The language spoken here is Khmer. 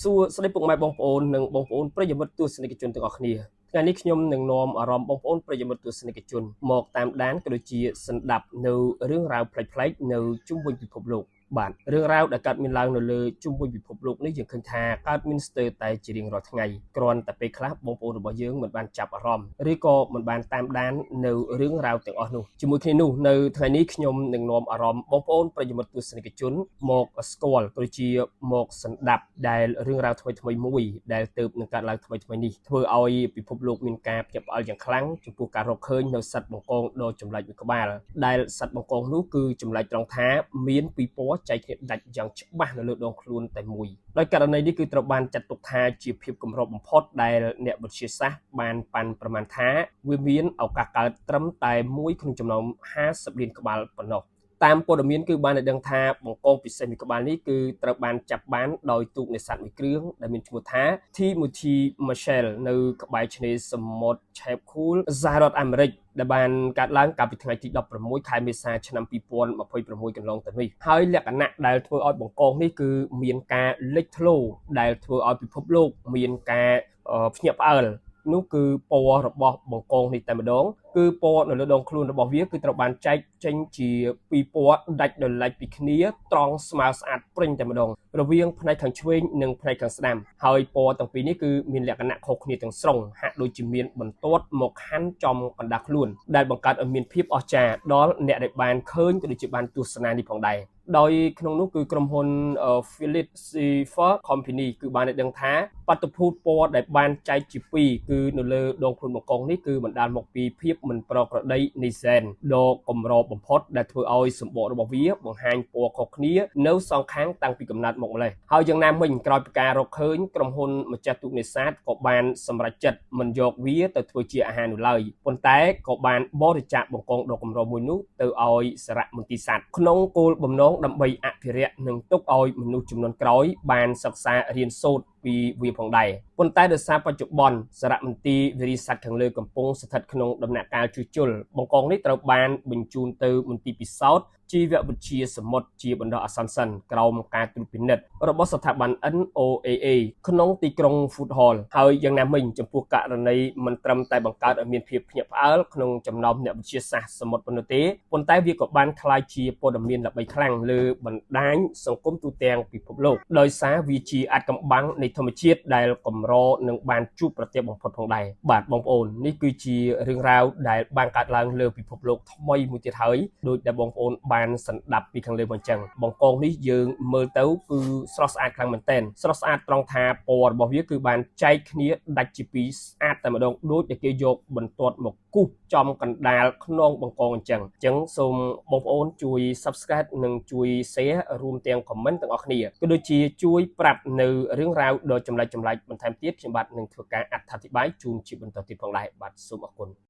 សួស្តីពុកម៉ែបងប្អូននិងបងប្អូនប្រិយមិត្តទស្សនិកជនទាំងអស់គ្នាថ្ងៃនេះខ្ញុំនឹងនាំអារម្មណ៍បងប្អូនប្រិយមិត្តទស្សនិកជនមកតាមដានក៏ដូចជាស្ដាប់នៅរឿងរ៉ាវប្លែកៗនៅជុំវិញពិភពលោកបាទរឿងរ៉ាវដែលកើតមានឡើងនៅលើជុំវិញពិភពលោកនេះយើងឃើញថាកើតមានស្ទើរតែជារៀងរាល់ថ្ងៃគ្រាន់តែពេលខ្លះបងប្អូនរបស់យើងមិនបានចាប់អារម្មណ៍ឬក៏មិនបានតាមដាននៅរឿងរ៉ាវទាំងអស់នោះជាមួយគ្នានោះនៅថ្ងៃនេះខ្ញុំនឹងនាំអារម្មណ៍បងប្អូនប្រិយមិត្តទស្សនិកជនមកស្គាល់ក៏ដូចជាមកស្ដាប់ដែលរឿងរ៉ាវថ្មីៗមួយដែលទើបនឹងកើតឡើងថ្មីៗនេះធ្វើឲ្យពិភពលោកមានការភ្ញាក់ផ្អើលយ៉ាងខ្លាំងចំពោះការរកឃើញនៅសត្វបង្កងដ៏ចម្លែកមួយក្បាលដែលសត្វបង្កងនោះគឺចម្លែកត្រង់ថាមានពីរពណ៌ចែកគ្នាដាច់យ៉ាងច្បាស់នៅលើដងខ្លួនតែមួយដោយករណីនេះគឺត្រូវបានចាត់ទុកថាជាភាពកម្របំផុតដែលអ្នកវិទ្យាសាស្ត្របានប៉ាន់ប្រមាណថាវាមានឱកាសកើតត្រឹមតែមួយក្នុងចំណោម50លានក្បាលប៉ុណ្ណោះតាមព័ត៌មានគឺបានឲ្យដឹងថាបង្កងពិសេសមួយក្បាលនេះគឺត្រូវបានចាប់បានដោយទូកនេសាទមួយគ្រឿងដែលមានឈ្មោះថា Timothy Michel នៅក្បែរឆ្នេរសមុទ្រ Cape Cool សហរដ្ឋអាមេរិកដែលបានកើតឡើងកាលពីថ្ងៃទី16ខែមេសាឆ្នាំ2026កន្លងទៅនេះហើយលក្ខណៈដែលធ្វើឲ្យបង្កងនេះគឺមានការលេចធ្លោដែលធ្វើឲ្យពិភពលោកមានការភ្ញាក់ផ្អើលនោះគឺពណ៌របស់បង្កងនេះតែម្ដងគឺពណ៌នៅលើដងខ្លួនរបស់វាគឺត្រូវបានចែកចេញជាពីរពណ៌ដាច់ដោយឡែកពីគ្នាត្រង់ស្មើស្អាតព្រិញតែម្ដងរវាងផ្នែកខាងឆ្វេងនិងផ្នែកខាងស្ដាំហើយពណ៌ទាំងពីរនេះគឺមានលក្ខណៈខុសគ្នាទាំងស្រុងហាក់ដូចជាមានបន្ទាត់មកខណ្ឌចំកណ្ដាលខ្លួនដែលបង្កើតឲ្យមានភាពអស្ចារ្យដល់អ្នកដែលបានឃើញក៏ដូចជាបានទស្សនានេះផងដែរដោយក្នុងនោះគឺក្រុមហ៊ុន Philip Cipher Company គឺបានឲ្យដឹងថាបាតុភូតពណ៌ដែលបានចែកជាពីរគឺនៅលើដងខ្លួនបង្កងនេះគឺបណ្ដាលមកពីភាពមិនប្រក្រតីនៃសែនដ៏កម្របំផុតដែលធ្វើឲ្យសម្បករបស់វាបង្ហាញពណ៌ខុសគ្នានៅសងខាងតាំងពីកំណើតមកម្លេះហើយយ៉ាងណាមិញក្រោយពីការរកឃើញក្រុមហ៊ុនម្ចាស់ទូកនេសាទក៏បានសម្រេចចិត្តមិនយកវាទៅធ្វើជាអាហារនោះឡើយប៉ុន្តែក៏បានបរិច្ចាគបង្កងដ៏កម្រមួយនោះទៅឲ្យសារមន្ទីរសត្វក្នុងគោលបំណងដើម្បីអភិរក្សនិងទុកឲ្យមនុស្សជំនាន់ក្រោយបានសិក្សារៀនសូត្រពីវាផងដែរប៉ុន្តែដោយសារបច្ចុប្បន្នសារមន្ទីរវិរិយសត្វខាងលើកំពុងស្ថិតក្នុងដំណាក់កាលជួសជុលបង្កងនេះត្រូវបានបញ្ជូនទៅមន្ទីរពិសោធន៍ជីវវិទ្យាសមុទ្រជាបណ្ដោះអាសន្នសិនក្រោមការត្រួតពិនិត្យរបស់ស្ថាប័ន NOAA ក្នុងទីក្រុង Food Hall ហើយយ៉ាងណាមិញចំពោះករណីមិនត្រឹមតែបង្កើតឲ្យមានភាពភ្ញាក់ផ្អើលក្នុងចំណោមអ្នកវិទ្យាសាស្ត្រសមុទ្រប៉ុណ្ណោះទេប៉ុន្តែវាក៏បានក្លាយជាព័ត៌មានល្បីខ្លាំងលើបណ្ដាញសង្គមទូទាំងពិភពលោកដោយសារវាជាអាចកំបាំងនៃធម្មជាតិដែលកម្រនឹងបានជួបប្រទះបំផុតផងដែរបាទបងប្អូននេះគឺជារឿងរ៉ាវដែលបានកើតឡើងលើពិភពលោកថ្មីមួយទៀតហើយដោយដែលបងប្អូនបានស្ដាប់ពីខាងលើមកអញ្ចឹងបង្កងនេះយើងមើលទៅគឺស្រស់ស្អាតខ្លាំងមែនទែនស្រស់ស្អាតត្រង់ថាពណ៌របស់វាគឺបានចែកគ្នាដាច់ជាពីរស្អាតតែម្ដងដូចដែលគេយកបន្ទាត់មកគូសចំកណ្ដាលខ្នងបង្កងអញ្ចឹងអញ្ចឹងសូមបងប្អូនជួយ Subscribe និងជួយ Share រួមទាំង Comment ទាំងអស់គ្នាក៏ដូចជាជួយប្រាប់នៅរឿងរ៉ាវដ៏ចម្លែកៗបន្ថែមទៀតខ្ញុំបាទនឹងធ្វើការអត្ថាធិប្បាយជូនជាបន្តទៀតផងដែរបាទសូមអរគុណ។